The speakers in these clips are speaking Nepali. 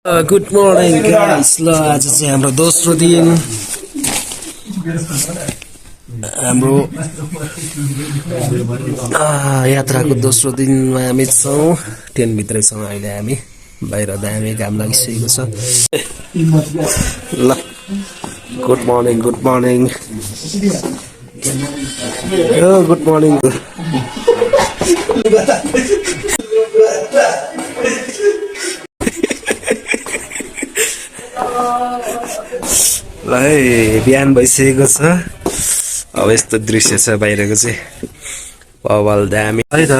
Good morning guys. ल आज चाहिँ हाम्रो दोस्रो दिन हाम्रो यात्राको दोस्रो दिनमा हामी छौँ। टेनभित्रै छौँ अहिले हामी। बाहिर दामी घाम लागिसकेको छ। ल good morning good morning good morning. ल है बिहान भइसकेको छ। अब यस्तो दृश्य छ बाहिरको चाहिँ पवल दामी है त।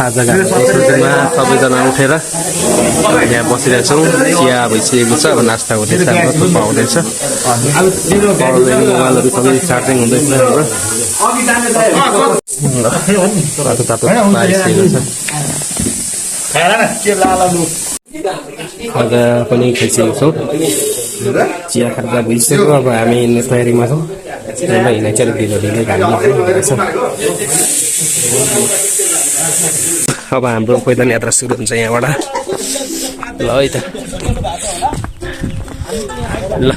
आजको दिनमा सबैजना उठेर यहाँ बसिरहेको छौँ। चिया भइसकेको छ। अब नास्ता हुँदैछ, हाम्रो थुक्पा हुँदैछ, मोबाइलहरू सबै चार्जिङ हुँदैछ हाम्रो। तातो तातो पाइसकेको छ। खाजा पनि खाइसकेको छौँ। चिया खाजा भइसक्यो। अब हामी हिँड्ने तयारीमा छौँ। हिँड्ने चाहिँ अलिक ढिलो ढिलै घाम लाग्छ। अब हाम्रो पैदल यात्रा सुरु हुन्छ यहाँबाट। ल है त ल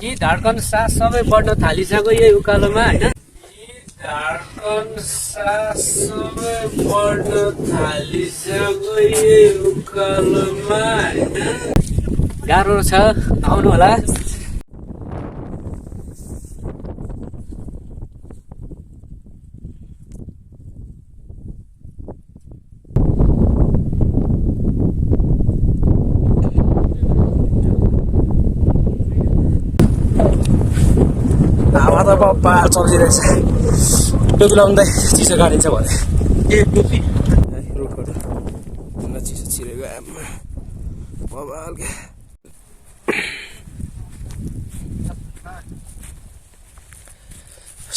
यी धड्कन सास सबै बढ्न थालिसक्यो यही उकालोमा होइन। धड्कन सास सबै बढ्न थालिसक्यो यही उकालोमा होइन। गाह्रो छ, आउनु होला। हावा त बप्पा चलिरहेछ। टोपी लाउँदै चिसो गाडिन्छ भने रुखहरू चिसो छिरेको आमा बबाल क्या।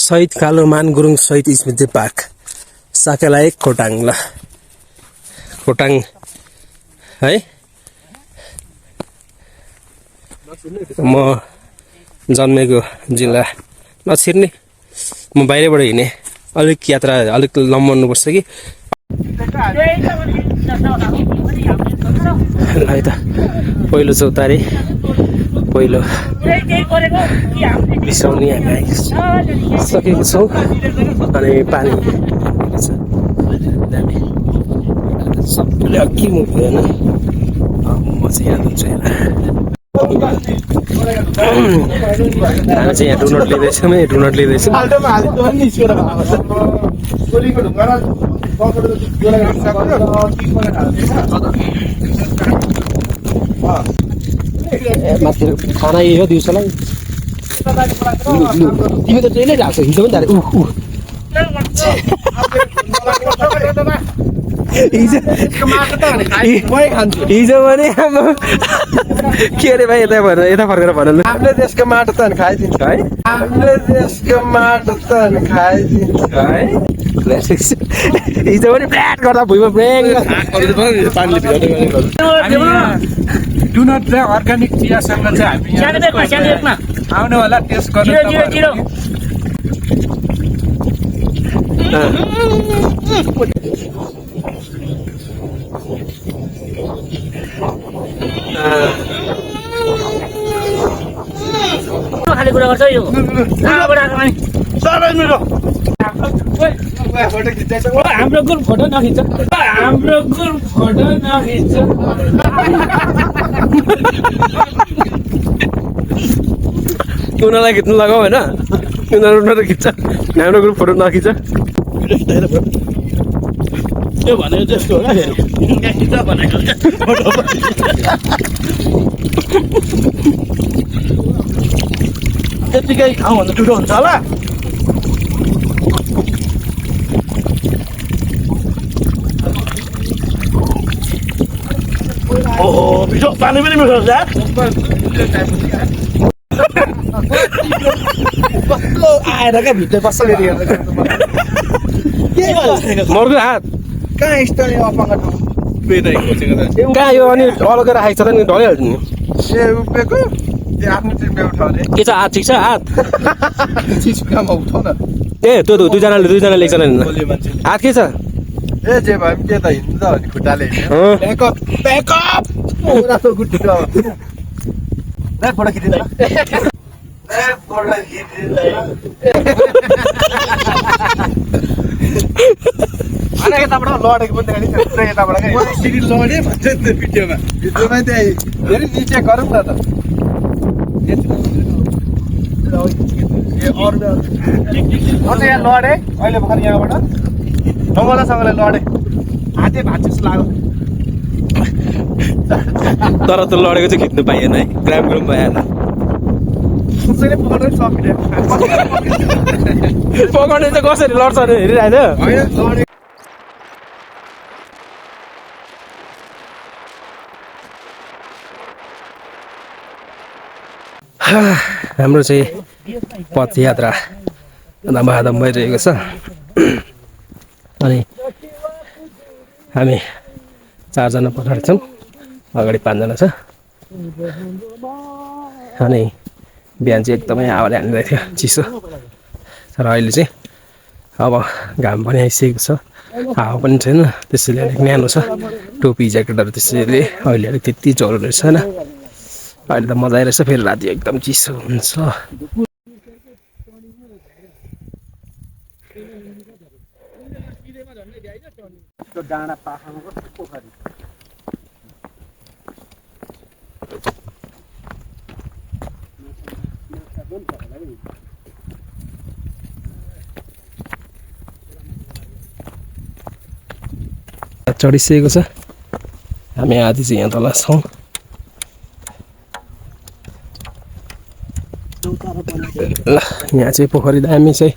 शहीद कालो मान गुरुङ शहीद स्मृति पार्क साकेला 1 खोटाङ। ल खोटाङ है। म जन्मेको जिल्ला नछिर्ने। म बाहिरबाट हिँडेँ। अलिक यात्रा अलिक लम्बाउनुपर्छ कि। है त पहिलो चौतारी पहिलो बिसाउनी हामी आइसकेको छौँ। अनि पानी दामी सबैले अघि म भएन। म चाहिँ यहाँ हुन्छु यहाँ। हामी चाहिँ यहाँ डुनट लिँदैछौँ। डुनट लिँदैछौँ। माथि खाना यही हो दिउँसोलाई। तिमी त ट्रेनै ढाल्छौ। हिजो पनि ढाले हिजो भने अब के अरे भाइ यता भएर यता फर्केर भन। हाम्रो देशको माटो त खाइदिन्छ है। हाम्रो देशको माटो त खाइदिन्छ है। हिजो पनि फ्ल्याट गर्दा भुइँमा ब्रेक डुनट र अर्ग्यानिक चियासँग चाहिँ हामी आउनु होला टेस्ट गर्नु। खाली कुरा गर्छ यो। हाम्रो ग्रुप फोटो नखिच्छ। हाम्रो ग्रुप फोटो नखिच्छ। उनीहरूलाई खिच्नु लगाऊ होइन। उनीहरू खिच्छ। हाम्रो ग्रुप फोटो नखिच्छ। त्यो भनेको जस्तो होला फेरि किन भनेको त्यतिकै ठाउँभन्दा ठुलो हुन्छ होला ओहो मिठो पानी पनि मिठो हुन्छ कस्तो आएर क्या भित्र कसरी मर्गो हात कहाँ स्टोरी अपाङ्ग कहाँ यो अनि अलगै राखेको छ त नि ढलिहाल्छ नि ए उभिएको आफ्नो टिममा उठाउने के छ हात ठिक छ हात चिजकामा उठाउ न ए त्यो दुईजनाले एकजना हात के छ ए जे भए पनि के त हिँड्नु त भने खुट्टाले अँ। ब्याकअप ब्याकअप राम्रो खुट्टा फोटो खिचिँदैन अनि यताबाट लडेको पनि देखाइदिन्छ पुरै यताबाट सिडी लडे भन्छ नि त्यो भिडियोमा त्यहाँ धेरै निचे गरौँ न त अझ यहाँ लडे अहिले भर्खर यहाँबाट ढङ्गलासँगले लडे हाते भाँच जस्तो लाग्यो तर त लडेको चाहिँ खिच्नु पाइएन है ग्राम भएन कसैले पक्राउनै सकिँदैन पकाउने चाहिँ कसरी लड्छ भने हेरिरहेको होइन लडे हाम्रो चाहिँ पदयात्रा धमाधम भइरहेको छ अनि हामी 4 जना पछाडि छौँ अगाडि 5 जना छ अनि बिहान चाहिँ एकदमै हावाले हानिरहेको थियो चिसो तर अहिले चाहिँ अब घाम पनि आइसकेको छ हावा पनि छैन त्यसैले अलिक न्यानो छ टोपी ज्याकेटहरू त्यसैले अहिले अलिक त्यति जरुरी छैन अहिले त मजा आइरहेछ फेरि राति एकदम चिसो हुन्छ डाँडा पाखामा कस्तो पोखरी चढिसकेको छ हामी आधी चाहिँ यहाँ तल छौँ ल यहाँ चाहिँ पोखरी दामी चाहिँ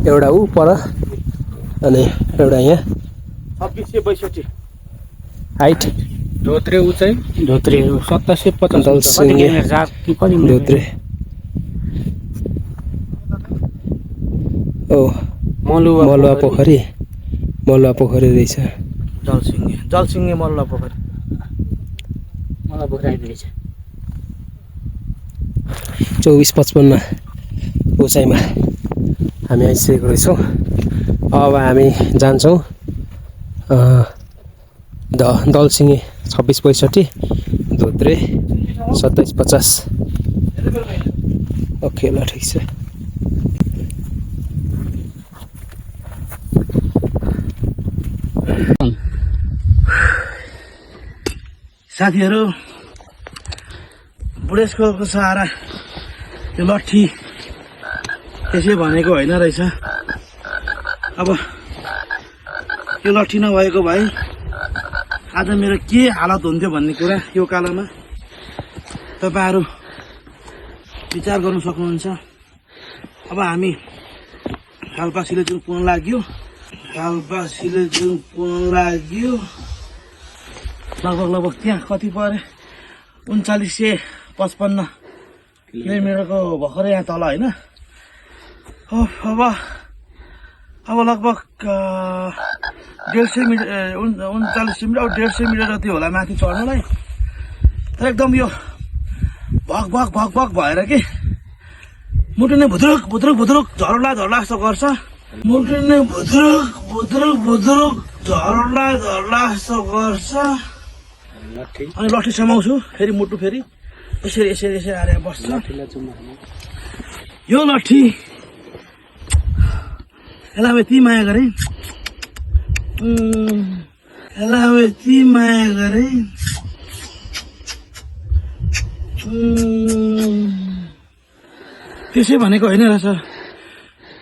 एउटा ऊ पर अनि एउटा यहाँ 2662 हाइट धोत्रे उचाइ धोत्रे 2750 दलसिंगे धोत्रे ओ मलुवा पोखरी रहेछ जलसिंगे मल्ल पोखरी मलाई पोखरी आइदिएछ 2455 उचाइमा हामी आइसकेको रहेछौँ अब हामी जान्छौँ दलसिंगे 2665 धोत्रे 2750 ओके ल ठिक छ साथीहरू बुढेसकालको सहारा त्यो लट्ठी त्यसै भनेको होइन रहेछ अब यो लट्ठी नभएको भए आज मेरो के हालत हुन्थ्यो भन्ने कुरा यो कालोमा तपाईँहरू विचार गर्नु सक्नुहुन्छ अब हामी काल्पा सिलेचुङ पुग्न लाग्यो लगभग त्यहाँ कति पऱ्यो 3955 किलोमिटरको भर्खरै यहाँ तल होइन अब लगभग 150 मिटर 39 मिटर अब 150 मिटर जति होला माथि चढ्नलाई तर एकदम यो भक भएर के मुटु नै भुद्रुक झरला जस्तो गर्छ मुटु नै भुद्रुक झरला जस्तो गर्छ अनि लट्ठी समाउँछु फेरि मुटु फेरि यसरी आएर बस्छ यो लट्ठी यसलाई अब यति माया गरेँ त्यसै भनेको होइन रहेछ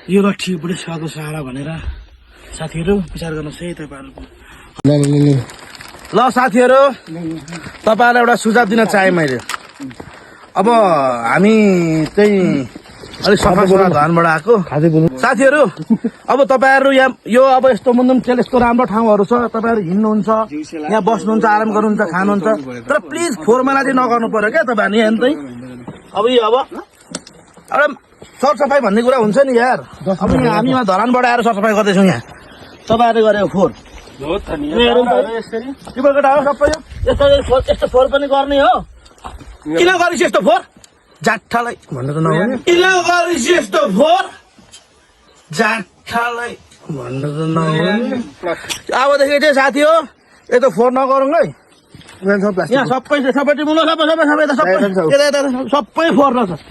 यो लट्ठी बुढेसकालको सहारा भनेर साथीहरू विचार गर्नुहोस् है तपाईँहरूको ल साथीहरू तपाईँहरूलाई एउटा सुझाव दिन चाहेँ मैले अब हामी चाहिँ अलिक सफा धनबाट आएको साथीहरू अब तपाईँहरू यहाँ यो अब यस्तो मुन्दुम खेल यस्तो राम्रो ठाउँहरू छ तपाईँहरू हिँड्नुहुन्छ यहाँ बस्नुहुन्छ आराम गर्नुहुन्छ खानुहुन्छ तर प्लिज फोहोर मैला चाहिँ नगर्नु पर्यो क्या तपाईँहरू यहाँ चाहिँ अब यो अब एउटा सरसफाइ भन्ने कुरा हुन्छ नि यार अब यहाँ हामी यहाँ धरानबाट आएर सरसफाइ गर्दैछौँ यहाँ तपाईँहरूले गरेको फोहोर केटा हो सबै यस्तो फोहोर पनि गर्ने हो किन गरिस् यस्तो फोहोर जाठालाई भन्नु त नहुने किन गरिस् यस्तो फोहोर जाठालाई भन्नु त नहुने अबदेखि चाहिँ साथी हो यस्तो फोहोर नगरौँ है यहाँ सबै टिमुलो सबै फोहोर रहेछ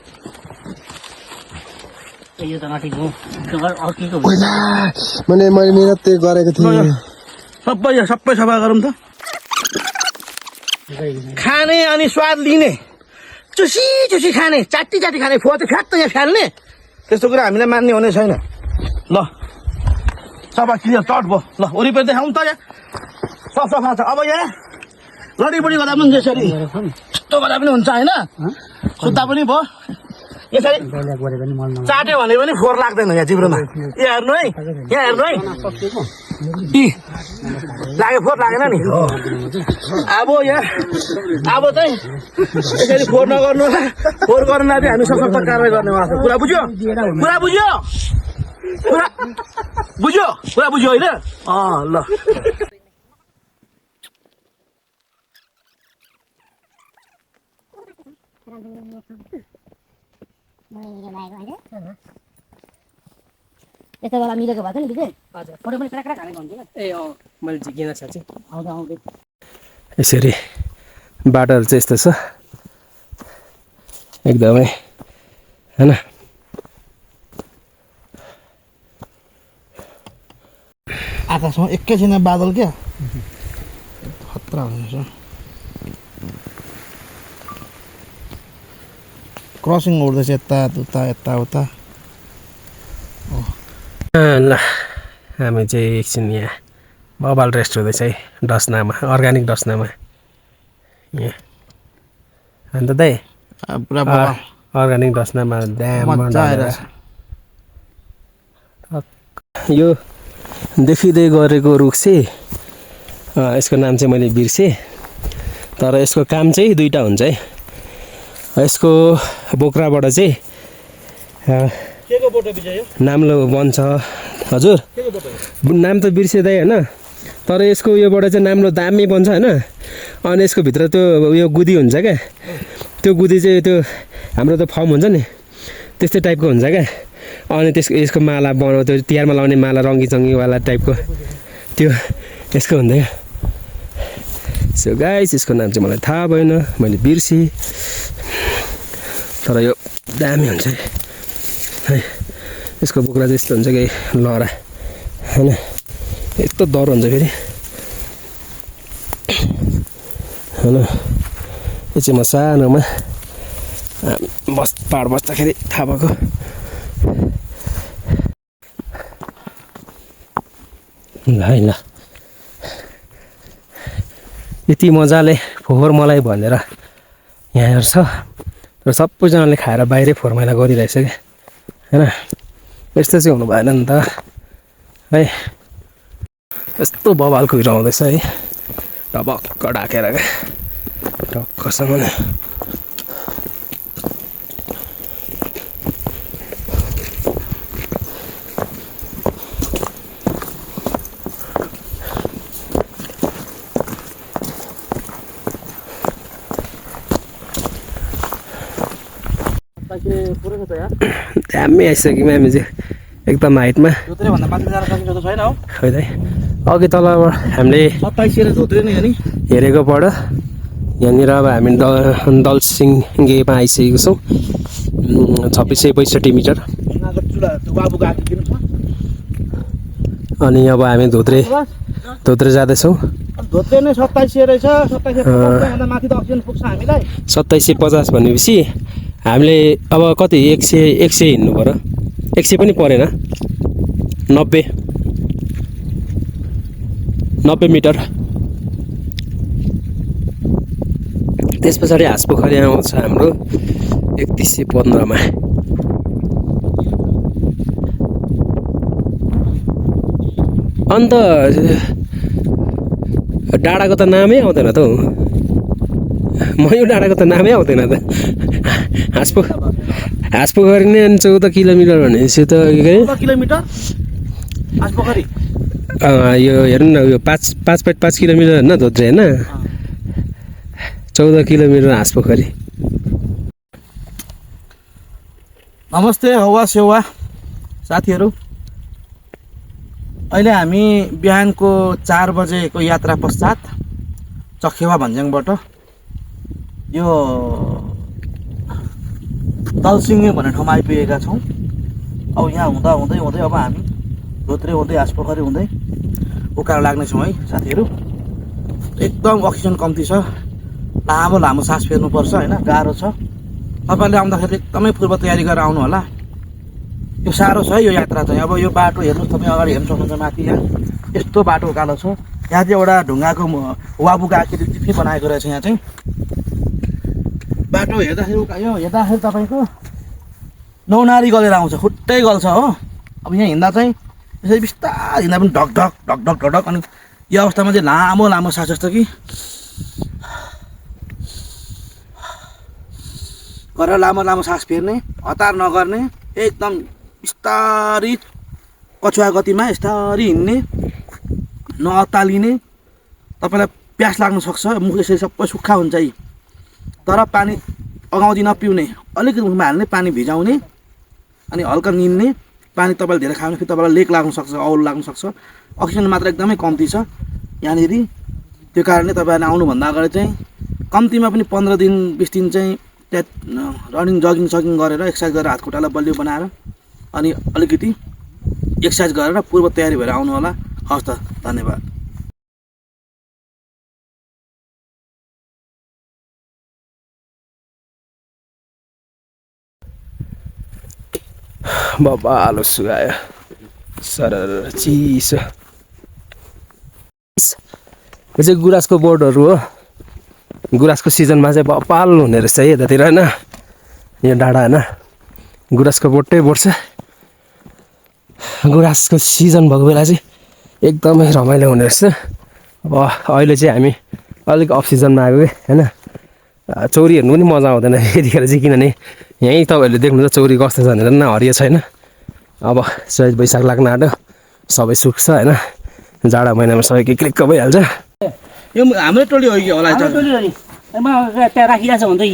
मैले मिहिनेत गरेको थिएँ सबै सफा गरौँ त खाने अनि स्वाद लिने चुसी खाने चाटी खाने फोहोर चाहिँ फ्याट यहाँ फाल्ने त्यस्तो कुरा हामीलाई मान्ने हुने छैन ल सफा क्लियर टट भयो ल वरिपरि देखाउँ त यहाँ सफा छ अब यहाँ लडीबडी गर्दा पनि यसरी यस्तो गर्दा पनि हुन्छ होइन सुत्दा पनि भयो यसरी चाट्यो भने पनि फोहोर लाग्दैन यहाँ जिब्रोमा यहाँ हेर्नु है लाग्यो फोहोर लागेन नि अब यहाँ अब चाहिँ यसरी फोहोर नगर्नु फोहोर गर्नुलाई चाहिँ हामी सशक्त कारवाही गर्नेवाला छ कुरा बुझ्यो होइन ल यस्तो बेला मिलेको भए नि विजय हजुर फोटो पनि क्राक हालेको हुन्थ्यो ए मैले झिकिन साँच्चै आउँदै यसरी बाटोहरू चाहिँ यस्तो छ एकदमै होइन आकाशमा एकैछिन बादल क्या खतरा हुनेछ क्रसिङ उड्दैछ यताउता ल हामी चाहिँ एकछिन यहाँ बबाल रेस्ट हुँदैछ है डसनामा अर्ग्यानिक डसनामा यहाँ अन्त दाइ पुरा बबाल अर्ग्यानिक डसनामा ड्याम मजा आइरहेछ यो देखिँदै गरेको रुख चाहिँ यसको नाम चाहिँ मैले बिर्सेँ तर यसको काम चाहिँ दुईवटा हुन्छ है यसको बोक्राबाट चाहिँ नाम्लो बन्छ हजुर नाम त बिर्सिँदै होइन तर यसको योबाट चाहिँ नाम्लो दामी बन्छ होइन अनि यसको भित्र त्यो उयो गुदी हुन्छ क्या त्यो गुदी चाहिँ त्यो हाम्रो त फर्म हुन्छ नि त्यस्तै टाइपको हुन्छ क्या अनि यसको माला बनाउ त्यो तिहारमा लाउने माला रङ्गीचङ्गीवाला टाइपको त्यो यसको हुन्छ क्या सो गाइस यसको नाम चाहिँ मलाई थाहा भएन मैले बिर्सेँ तर यो दामी हुन्छ है यसको बोक्रा चाहिँ यस्तो हुन्छ कि लहरा होइन यस्तो डर हुन्छ फेरि होइन यो चाहिँ म सानोमा पाहाड बस्दाखेरि थाहा भएको ल यति मजाले फोहोर मलाई भनेर यहाँ हेर्छ र सबैजनाले खाएर बाहिरै फोहोर मैला गरिरहेछ क्या होइन यस्तो चाहिँ हुनु भएन नि त है यस्तो बबाल कुहिरो आउँदैछ है टपक्क ढाकेर क्या टक्कसँग दामी आइसक्यौँ हामी चाहिँ एकदम हाइटमा भन्दा माथि जान सकिन्छ छैन हौ खै त अघि तलबाट हामीले 27 धोत्रे नै नि हेरेको पढ यहाँनिर अब हामी दलसिङेमा आइसकेको छौँ 2665 मिटर बाबुको आँखा किन छ अनि अब हामी धोत्रे जाँदैछौँ धोत्रे नै 2700 रहेछ 2750 भन्दा माथि त अक्सिजन पुग्छ हामीलाई 2750 भनेपछि हामीले अब कति 100 हिँड्नु पर्यो 100 पनि परेन 90 मिटर त्यस पछाडि हाँसपोखरी आउँछ हाम्रो 3115 मा अन्त डाँडाको त नामै आउँदैन त हौ मयो डाँडाको त नामै आउँदैन त हाँसपोखरी नै 14 किलोमिटर भनेपछि त 14 किलोमिटर हाँसपोखरी यो हेर्नु न यो 5.5 किलोमिटर होइन धोत्रे होइन 14 किलोमिटर हाँसपोखरी नमस्ते हवा सेवा साथीहरू अहिले हामी बिहानको 4 बजेको यात्रा पश्चात चखेवा भन्ज्याङबाट यो दलसिङे भन्ने ठाउँमा आइपुगेका छौँ अब यहाँ हुँदा हुँदै हुँदै अब हामी धोत्रे हुँदै हाँसपोखरी हुँदै उकालो लाग्नेछौँ है साथीहरू एकदम अक्सिजन कम्ती छ लामो लामो सास फेर्नुपर्छ होइन गाह्रो छ तपाईँले आउँदाखेरि एकदमै पूर्व तयारी गरेर आउनु होला यो साह्रो छ है यो यात्रा चाहिँ अब यो बाटो हेर्नुहोस् तपाईँ अगाडि हेर्नु सक्नुहुन्छ माथि यहाँ यस्तो बाटो उकालो छ यहाँ चाहिँ एउटा ढुङ्गाको वाबुको आकृति पनि बनाएको रहेछ यहाँ चाहिँ बाटो हेर्दाखेरि तपाईँको नौनारी गलेर आउँछ खुट्टै गल्छ हो अब यहाँ हिँड्दा चाहिँ यसरी बिस्तारै हिँड्दा पनि ढक ढक ढक ढक ढक ढक अनि यो अवस्थामा चाहिँ लामो लामो सास जस्तो कि गरेर लामो लामो सास फेर्ने हतार नगर्ने एकदम बिस्तारै कछुवा गतिमा यस्तरी हिँड्ने नअत्तालिने तपाईँलाई प्यास लाग्न सक्छ मुख यसरी सबै सुक्खा हुन्छ है तर पानी अगाउँदी नपिउने अलिकति मुखमा हाल्ने पानी भिजाउने अनि हल्का निन्ने पानी तपाईँले धेरै खानु फेरि तपाईँलाई लेक लाग्न सक्छ औलो लाग्न सक्छ अक्सिजन मात्रा एकदमै कम्ती छ यहाँनिर त्यो कारणले तपाईँहरूले आउनुभन्दा अगाडि चाहिँ कम्तीमा पनि 15 दिन 20 दिन चाहिँ त्यहाँ रनिङ जगिङ सगिङ गरेर एक्सर्साइज गरेर हात खुट्टालाई बलियो बनाएर अनि अलिकति एक्सर्साइज गरेर पूर्व तयारी भएर आउनु होला हस् त धन्यवाद बाबा आलो सुगायो सरर चिसो यो चाहिँ गुराँसको बोर्डहरू हो गुराँसको सिजनमा चाहिँ बपाल हुने रहेछ है यतातिर होइन यो डाँडा होइन गुराँसको बोटै बोट छ गुराँसको सिजन भएको बेला चाहिँ एकदमै रमाइलो हुने रहेछ अब अहिले चाहिँ हामी अलिक अफ सिजनमा आएको कि होइन चौरी हेर्नु पनि मजा आउँदैन यतिखेर चाहिँ किनभने यहीँ तपाईँहरूले देख्नु त चौरी कस्तो छ भनेर न हरियो छैन अब चैत वैशाख लाग्न आँट्यो सबै सुक्छ होइन जाडो महिनामा सबै क्लिक्क भइहाल्छ यो हाम्रै टोली हो कि होला त्यहाँ राखिरहेको छ भने त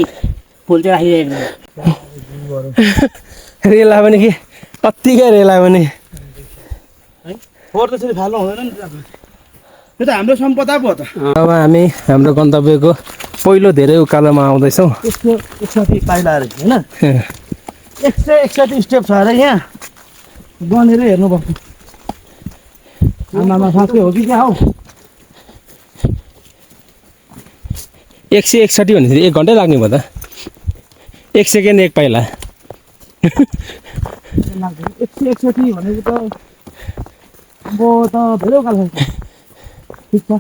फुल चाहिँ राखिरहेको रेला पनि कि कत्तिकै रेला पनि फोहोर त्यसरी फाल्नु हुँदैन नि यो त हाम्रो सम्पदा पो हो त अब हामी हाम्रो गन्तव्यको पहिलो धेरै उकालोमा आउँदैछौँ त्यसको 61 पाइला अरे होइन 161 स्टेप छ अरे यहाँ गनेर हेर्नुपर्छ आमामा साँच्चै हो कि क्या हौ 161 भनेपछि 1 घन्टै लाग्ने भयो त 1 सेकेन्ड 1 पाइला 161 भनेको त अब त धेरै उकालो छ ठिक छ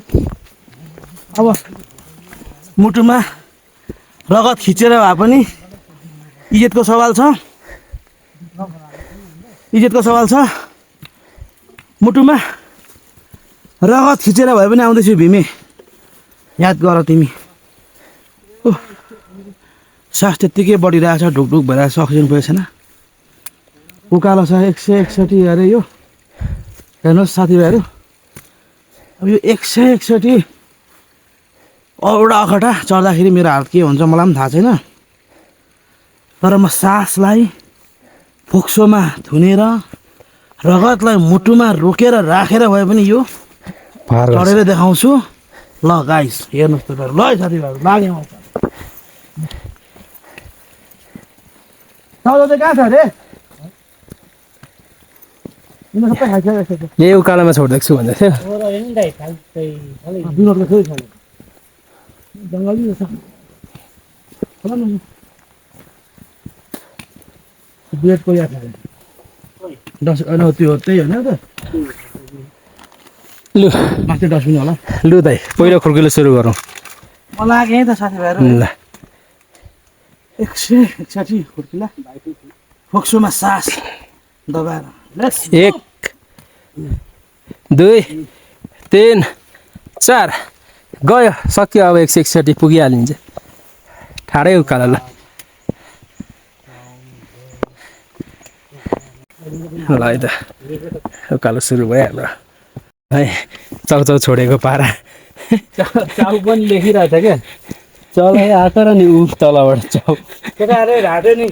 अब मुटुमा रगत खिचेर भए पनि इज्जतको सवाल छ मुटुमा रगत खिचेर भए पनि आउँदैछु भीमे याद गर तिमी सास त्यत्तिकै बढिरहेछ ढुकढुक भइरहेछ अक्सिजन पुगेको छैन उकालो छ 161 अरे यो हेर्नुहोस् साथीभाइहरू अब यो 161 औडा अखटा चढ्दाखेरि मेरो हात के हुन्छ मलाई पनि थाहा छैन तर म सासलाई फोक्सोमा थुनेर रगतलाई मुटुमा रोकेर राखेर भए पनि यो चढेर देखाउँछु ल गाइस हेर्नुहोस् तपाईँहरू ल साथीभाइहरू लाग्यो चाहिँ कहाँ छ अरे यिनीहरू सबै खाइसकेको यही उकालोमा छोडिदिएको छु भन्दै थियो छैन नि दाइ खाल चाहिँ खालि बिनोदको खोइ छैन जङ्गली रहेछ होला न बेडको याद छ त्यो त्यही होइन त लु माथि डस्टबिन होला लु दाइ पहिलो खुर्किलो सुरु गरौँ म लागेँ त साथीभाइहरू ल 161 खुर्किला फोक्सोमा सास दबाएर लेट्स 1 2 3 4 गयो सक्यो अब 161 पुगिहालिन्छ ठाडै उकालो ल ल है त उकालो सुरु भयो हाम्रो है चाउचाउ छोडेको पारा चाउ पनि लेखिरहेको छ क्या चलै आएको र नि ऊ तलबाट चाउ केटाहरू ढाँट्यो नि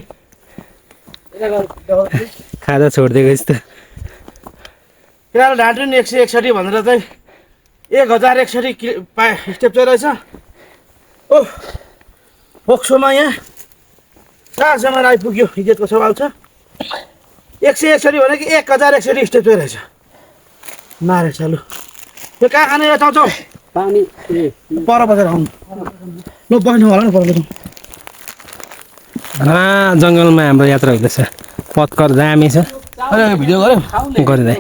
खाजा छोडिदिएको जस्तो केटाहरू ढाँट्यो नि 161 भनेर चाहिँ 1061 स्टेप चाहिँ रहेछ ओ फोक्सोमा यहाँ 4 जमाना आइपुग्यो इज्जतको सवाल छ 161 भनेको 1061 स्टेप चाहिँ रहेछ मारे चालु त्यो कहाँ खाने यो चाउचाउ पानी पर बजार आउनु ल बस्नु होला नि पर बजार जङ्गलमा हाम्रो यात्रा हुँदैछ पत्कर दामी छ अहिले भिडियो गऱ्यो गरिँदै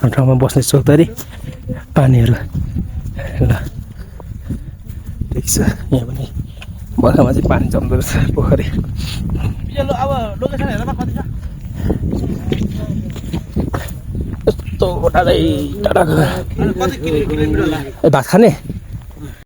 ठाउँ ठाउँमा बस्ने चौतारी पानीहरू ल ठिक छ यहाँ पनि बर्खामा चाहिँ पानी जम्दो रहेछ पोखरी अब लोकेसन हेर्दा कति छ यस्तो टाढै टाढाको कति किलोमिटर होला ए भात खाने